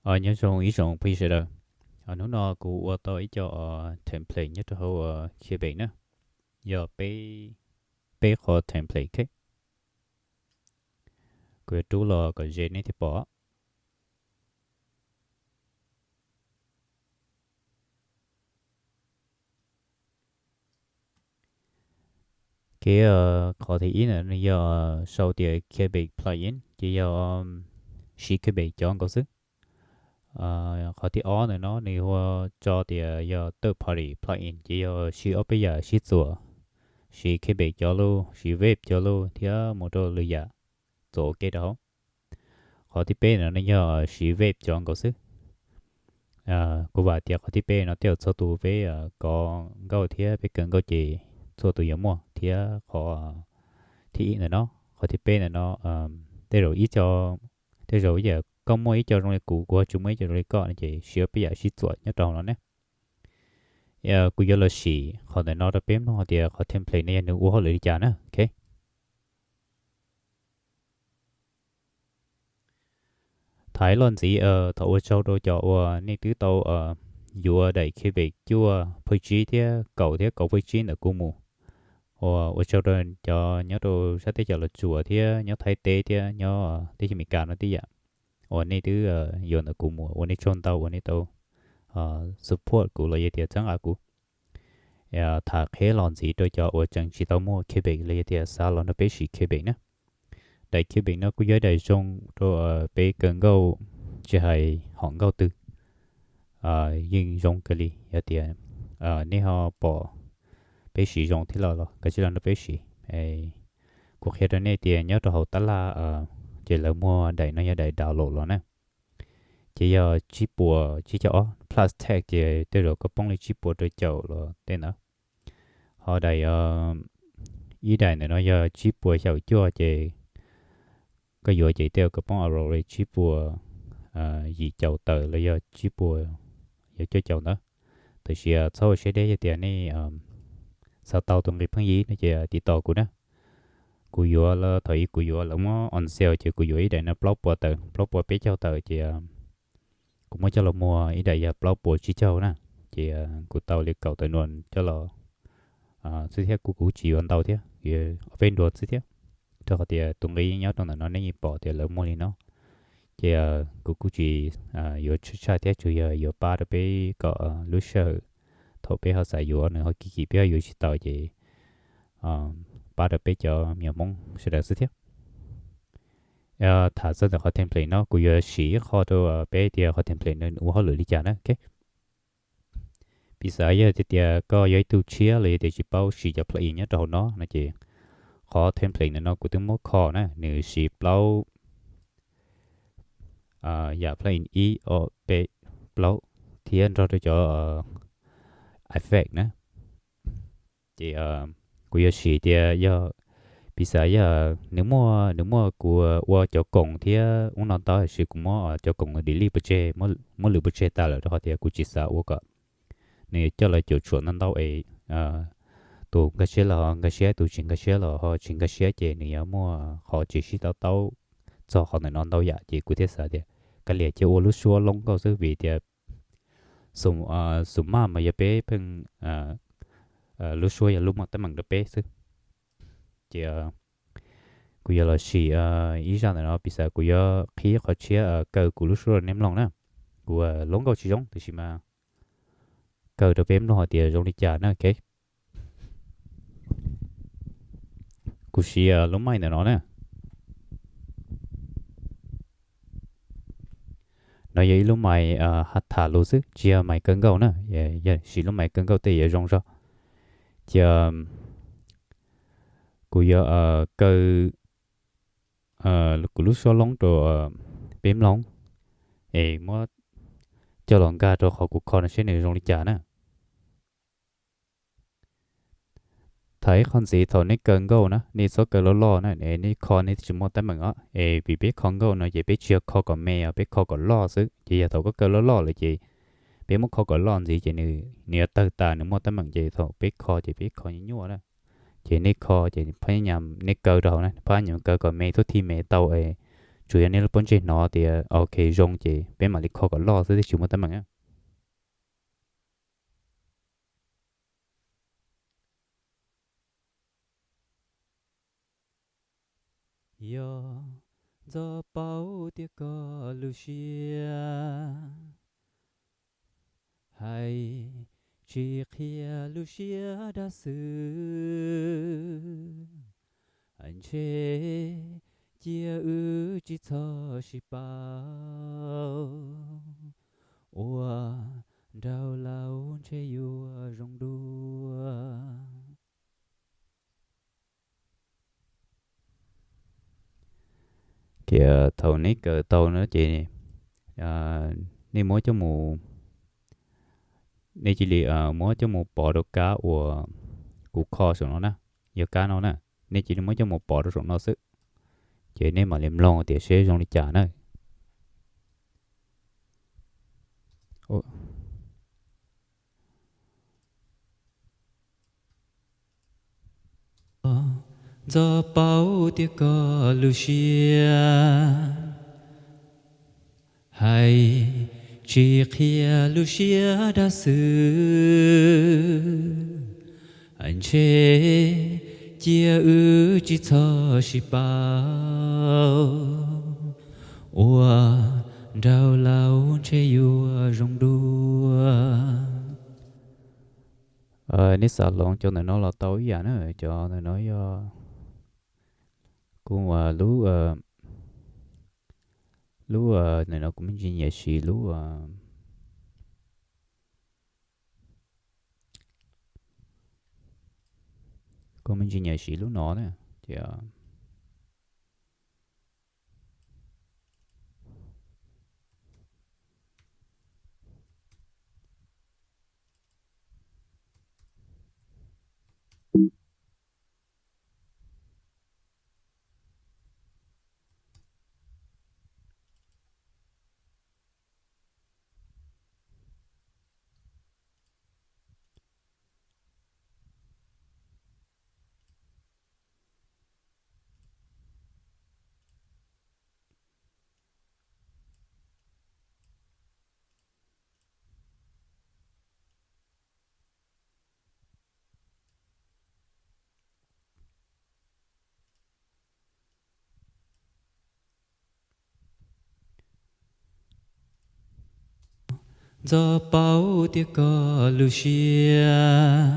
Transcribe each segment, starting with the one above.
Os, nyob zoo ib tsoom phooj ywg sawv daws. Os, hnub no kuv ua tau ib co template nyob rau hauv Cubase na, yog peb, peb qhov template. Kuv yuav rub los kom ze nej thiaj pom. Kev, qhov thib ib ntawm no yog sau tias Cubase plugin, ces yog siv Cubase cov nkaus xwb. Qhov thib ob ntawm no nws hu tso tias yog third party plugin, ces yog siv ob peb yam sib txuas, siv Cubase cov lauj, siv Wave cov lauj, thiab mus rau lwm yam txuas ua ke rau hauv. Qhov thib peb ntawm no yog siv Wave cov nkaus xwb. Kuv vam tias qhov thib peb no tej zaum txhua tus peb kov nkauj thiab peb kawg nkauj ces txhua tus yuav muaj, thiab qhov thib ib ntawm no, qhov thib peb ntawm no, tej zaum ib co, tej zaum ib yam koj muaj ib co zoo li kuv, kuv ho tsis muaj ib co zoo li koj no ces siv ob peb yam sib txuas nyob rau hauv no ne. Kuv yuav los sim qhov ntawm no rau peb mloog hais tias qhov template no yog nws ua hauj lwm li cas na, ok. Thaiv los ntxiv, thaum ua tsaug rau cov uas nej twb tau yuav daim Cubase cuaj, phav tsib thiab kaum thiab kaum phav tsib ntawm kuv mus. Ua, ua tsaug rau cov nyob rau sab teb chaws Los Tsuas thiab nyob Thaib teb thiab nyob teb chaws Amelikas no tib yam uas nej twb yuav ntawm kuv mus, ua nej tsaug ntau uas nej tau support kuv los yog tias txhawb nqa kuv. Tham qhia los ntxiv rau cov uas tseem tsis tau muaj Cubase los yog tias xav los nrog peb siv Cubase na. Daim Cubase no kuj yog ib daim zoo rau peb kawg nkauj, tsis hais hom nkauj twg yeej zoo kawg li. Yog tias nej ho pom peb siv zoo thiab los los kav tsij los nrog peb siv. Kuv qhia rau nej tias nyob rau hauv tab laj ces lawv muag daim no yog daim download los na. Ces yog tsib puas tsib caug ob plus tax ces tej zaum koj poob li tsib puas rau caum los tej ntawd. Ho daim, ib daim ntawm no yog tsib puas xyaum cuaj ces koj yuav ces tej zaum koj poob around li tsib puas yim caum tawm los yog tsib puas yim cuaj caum ntawd. Tab sis txhob ua siab deb, yog tias nej xav tau tus nqi pheej yig no ces tiv tauj kuv na. Kuv yuav, thaum ub kuv yuav lawv muab on sale ces kuv yuav ib daim no plaub puas tawm, plaub puas peb caug tawm ces kuv muab coj los muag ib daim yog plaub puas tsib caug na. Ces kuv tau li kaum tawm nua coj los xwb thiab, kuv kuj tsis yuav ntau thiab, ob peb nrua xwb thiab. Rau qhov tias tus nqi yeej nyob rau ntawm no, nej yeej pom tias lawv muag li no. Ces kuv kuj tsis yuav tshaj thiab, tsuas yog yuav pab rau peb kom lub sij hawm thaum peb ho xav yuav nws ho kim kim peb ho yuav tsis tau ces pab rau peb cov me nyuam Hmoob sawv daws xwb thiab. Tham txog ntawm qhov template no kuv yuav siv ib qho rau peb tias qhov template no ua hauj lwm li cas na. Piv xam yog tias koj yog ib tug tshiab los yog tias tsis paub siv cov plugin nyob rau hauv no no ces qhov template ntawm no kuv twb muab kho na, nws siv plaub yam plugin, ib, ob, peb, plaub, thiab nrog rau cov effect na. Ces kuv yuav siv tias yog, piv xam yog nws muaj, nws muaj kuv ua cov koom thiab ub no ntau, tiam sis kuv muab cov koom delete pov tseg, muab lwm pov tseg tas lawm, rau qhov tias kuv tsis xav ua kom nws coj los cuam tshuam ntau ntau es tus nkag siab los nkag siab, tus tsis nkag siab los ho tsis nkag siab, ces nws yuav muaj qhov tsis sib to taub txog qhov ntawm no ntau yam. Ces kuv thiaj xav tias kav liam cia ua lub suab loob nkauj xwb, vim tias xus maj mas yog peb pheej lub suab yog lub muaj teeb meem rau peb xwb. Ces kuv yuav los sim ib zaj ntawm no, piv xam kuv yuav qhib qhov tshiab kaw kuv lub suab rau nej mloog na. Kuv loob nkauj tsis zoo, tiam sis mas kaw rau peb mloog hais tias zoo li cas na, ok. Kuv siv lub mic ntawm no na. No yog ib lub mic tham lus xwb, tsis yog mic kaw nkauj na. Yog siv lub mic kaw nkauj tej yuav zoo zog. Ces kuv yuav kaw kuv lub suab loob rau peb mloog, es muab coj los nkag rau qhov kuv kho no seb nws zoo li cas na. Tham ib qho ntxiv, thaum nej kaw nkauj na, nej txhob kaw loj loj na, nej kho nej tsis muaj teeb meem os. Es vim peb kho nkauj no ces peb tsis yog kho kom me os, peb kho kom loj xwb. Ces yog thaum koj kaw loj loj lawm ces peb muab kho kom loj ntxiv ces nws, nws yuav tawg tas, nws muaj teeb meem. Ces thaum peb kho ces peb kho nyuaj nyuaj na. Ces nej kho ces phab nyas nej kaw rau hauv na, phab nyas kaw kom me, thaub thij me tau es Tsuas yog nej lub pob ntseg hnov tias ok zoo ces peb mam li kho kom loj xwb, twb tsis muaj teeb meem. Yog ntxov paub tias koj lub siab hais tsis qhia lub siab dab xwb, ntshe cia wb tsis txhob sib pauj, ua nraug laus ntshe yuav zoo dua. Ces thaum nej kawm tau no ces nej muab coj mus, nej cia li muab coj mus pov rau kab uas kuv kho saum no na, yog kab no na, nej cia li muab coj mus pov rau saum no xwb, ces nej mam li mloog tias seb zoo li cas na. Ntxov paub tias koj lub siab hais tsis qhia lub siab dab xwb, ntshe cia wb tsis txhob sib pauj, ua nraug laus ntshe yuav zoo dua. Nej xav hloov cov ntawm no los tau ib yam na, cov ntawm no yog kuv lub, lub ntawm no kuv me ntsis nyiam siv lub, kuv me ntsis nyiam siv lub no na, ces Ntxov paub tias koj lub siab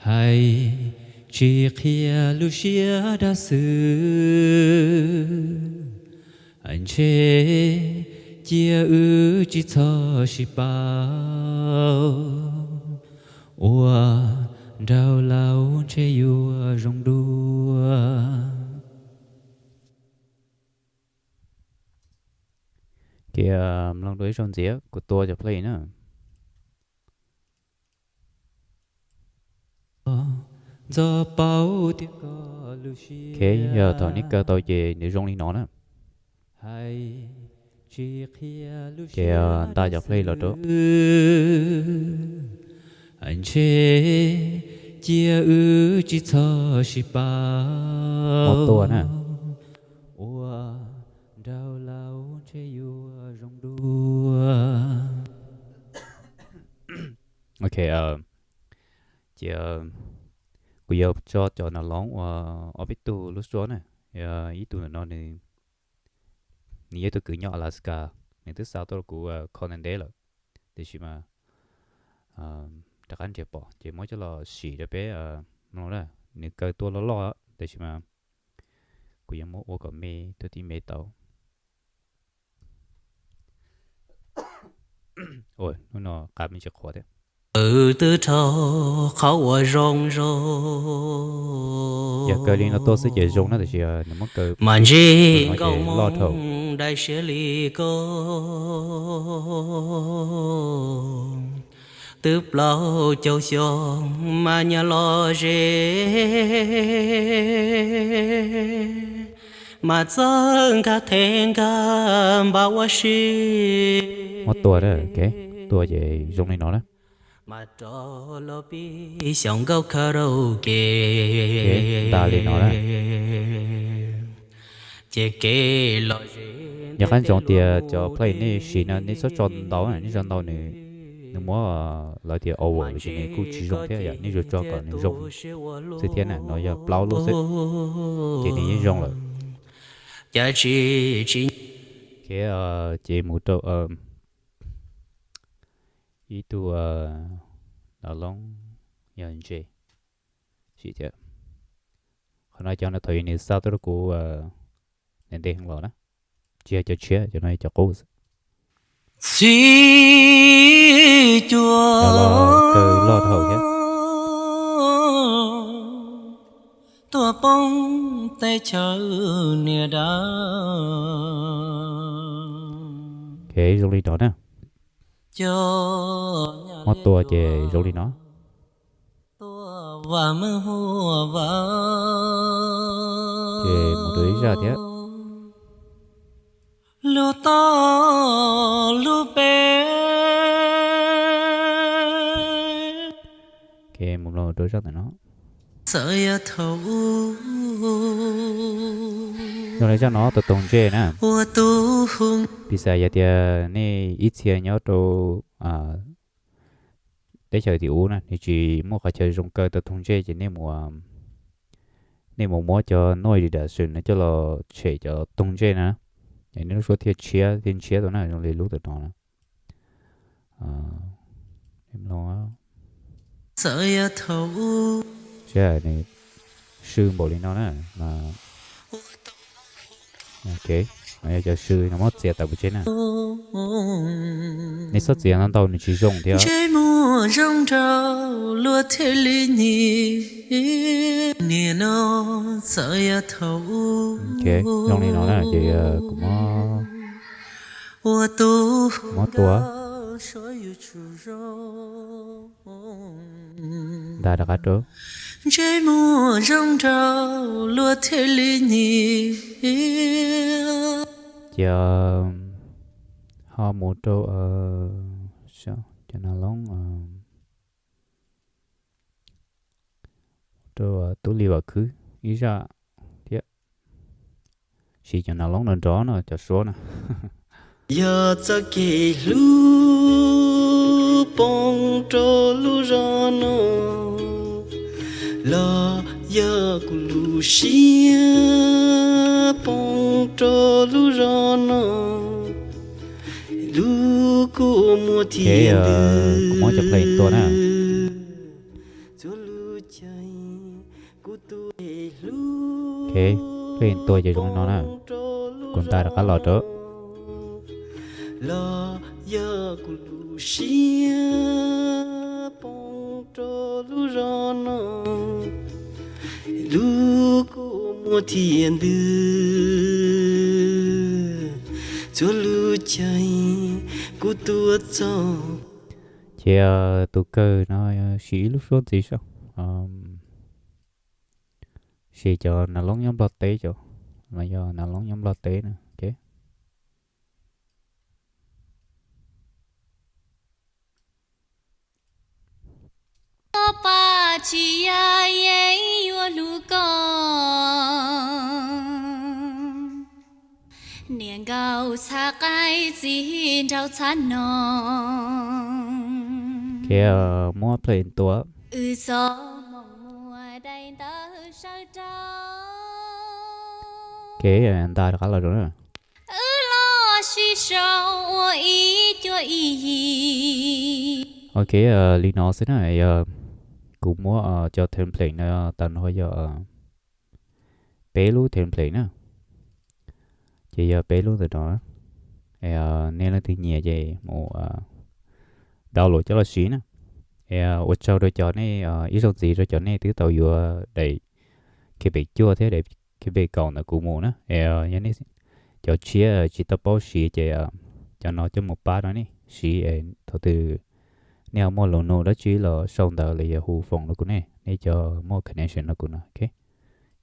hais tsis qhia lub siab dab xwb, ntshe cia wb tsis txhob sib pauj, ua nraug laus ntshe yuav zoo dua. Ces mloog dua ib zaug ntxiv kuv tua cov play na. Ntxov paub tias koj lub siab, yog thaum nej kaw tau ces nws zoo li no na. Ces nta cov play los rau. Ntshe cia wb tsis txhob sib pauj, ua nraug laus ntshe yuav zoo dua. Ok, ces kuv yuav tso cov no loov ua ob peb tug lub suab na. Ib tug ntawm no nws, nws yog ib tug kwv nyob Alaska, nws twb xa tuaj rau kuv kho ntev ntev lawm, tiam sis mas rov qab nrhiav pom ces muab coj los sim rau peb mloog na. Nws kaw tuaj loj loj tiam sis mas kuv yuav muab ua kom me tuaj tib me tau. Ua hnub no qab me ntsis qhuav thiab. Twb rau qhov uas zoo zoo, yog kaw li no tuaj xwb ces zoo na, tiam sis nws muab kaw mas ntsib nkauj loj dhau, daim siab li ko twb plaub caug xyoo mas nyias los ze, mas txawj nkag thev nkag npam ua si. Muab tua, tua ces zoo li no na. Mas rov los pib xyaum nkauj karaoke, nta li no na. Ces kev los ze, yog qab ntsoov tias cov play nej siv no nej txhob tso ntau, nej tso ntau nws, nws muab lawv tias over ces nws kuj tsis zoo thiab, yog nej yuav tso kom nws zoo xwb thiab na, no yog plaub lub xwb ces nws yeej zoo lawm. Ces mus rau ib tug naloob yog ntses sim thiab. Qhov no cov no thaum nws xa tuaj rau kuv ntev ntev heev los na, tsis yog cov tshiab, cov no yog cov qub xwb. Txhib cuag, cov los kaw loj dhau thiab. Tuaj poob teb chaws niag dab. Ok, zoo li no na. Muab tua ces zoo li no. Ces mus rau ib zaj thiab. Lub toj lub peb. Ok, mus rau zaj ntawm no. Txawm yog thaum ub, zoo li zaj no tau toog ntsej na. Ua tus hu, piv xam yog tias nej ib txhia nyob rau teb chaws tim ub na, nws tsis muaj qhov chaw zoo kaw tau toog ntsej ces nej mus, nej mus muab cov noise reduction no coj los tshem cov toog ntsej na, es nej lub suab thiaj tshiab thiaj ntshiab tau na, zoo li lub ntawm no na. Txawm yog thaum ub, sib nws sw npaum li no na. Ok, no yog cov sw no muab txiav tawm pov tseg na. Nej txhob txiav ntau ntau nws tsis zoo thiab. Ntsej muag zoo nraug luag thiaj li nyiam. Nim no txawm yog thaum ub, ok, zoo li no na ces kuv muab, muab tua, nta rov qab rau. Ntsej muag zoo nraug luag thiaj li nyiam. Ces ho mus rau cov naloob, rau tub li vam khwb ib zaj thiab. Siv cov naloob nrov nrov no cov suab na. Yog txoj kev hlub poob rau lub zos no, los yog kuv lub siab poob rau lub zos no, lub kua muag thiaj ntws. Kuv muab cov play tua na. Txhua lub caij kuv tus hlub, ok, play tua ces zoo li no na. Kuv nta rov qab los rau. Los yog kuv lub siab poob rau lub zos no, lub kua muag thiaj ntws. Txhua lub caij kuv tuaj txog. Ces tus kawg no siv ib lub suab ntxiv saib. Siv cov naloob nyob Nplog teb cov, los yog naloob nyob Nplog teb na, ok. Koj pab tsis ya yeej yuav hlub koj, niam nkauj txhab qaib txiv nraug txhab no. Muab play tua. Wb txoj hmoo muaj daim ntawv sawv rau. Ok, nta rov qab los rau na. Wb los sib sau ua ib cuab ib yig. Ok, li no xwb na, yog kuv muab cov template no tau no yog peb lub template na. Ces yog peb lub ntawm no. Nej leej twg nyiam ces mus download coj los siv na. Es ua tsaug rau cov nej, ib zaug ntxiv rau cov nej twb tau yuav daim kb cuaj thiab daim kb kaum ntawm kuv mus na. Es yog nej cov tshiab tsis tau paub siv ces cov no coj mus pab rau nej siv es thaum twg nej ho muaj lus nug dab tsi los sau ntawv los yog hu foos rau kuv ne, nej cov muaj connection rau kuv no, ok.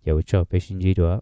Ces ua tsaug, peb sib ntsib dua.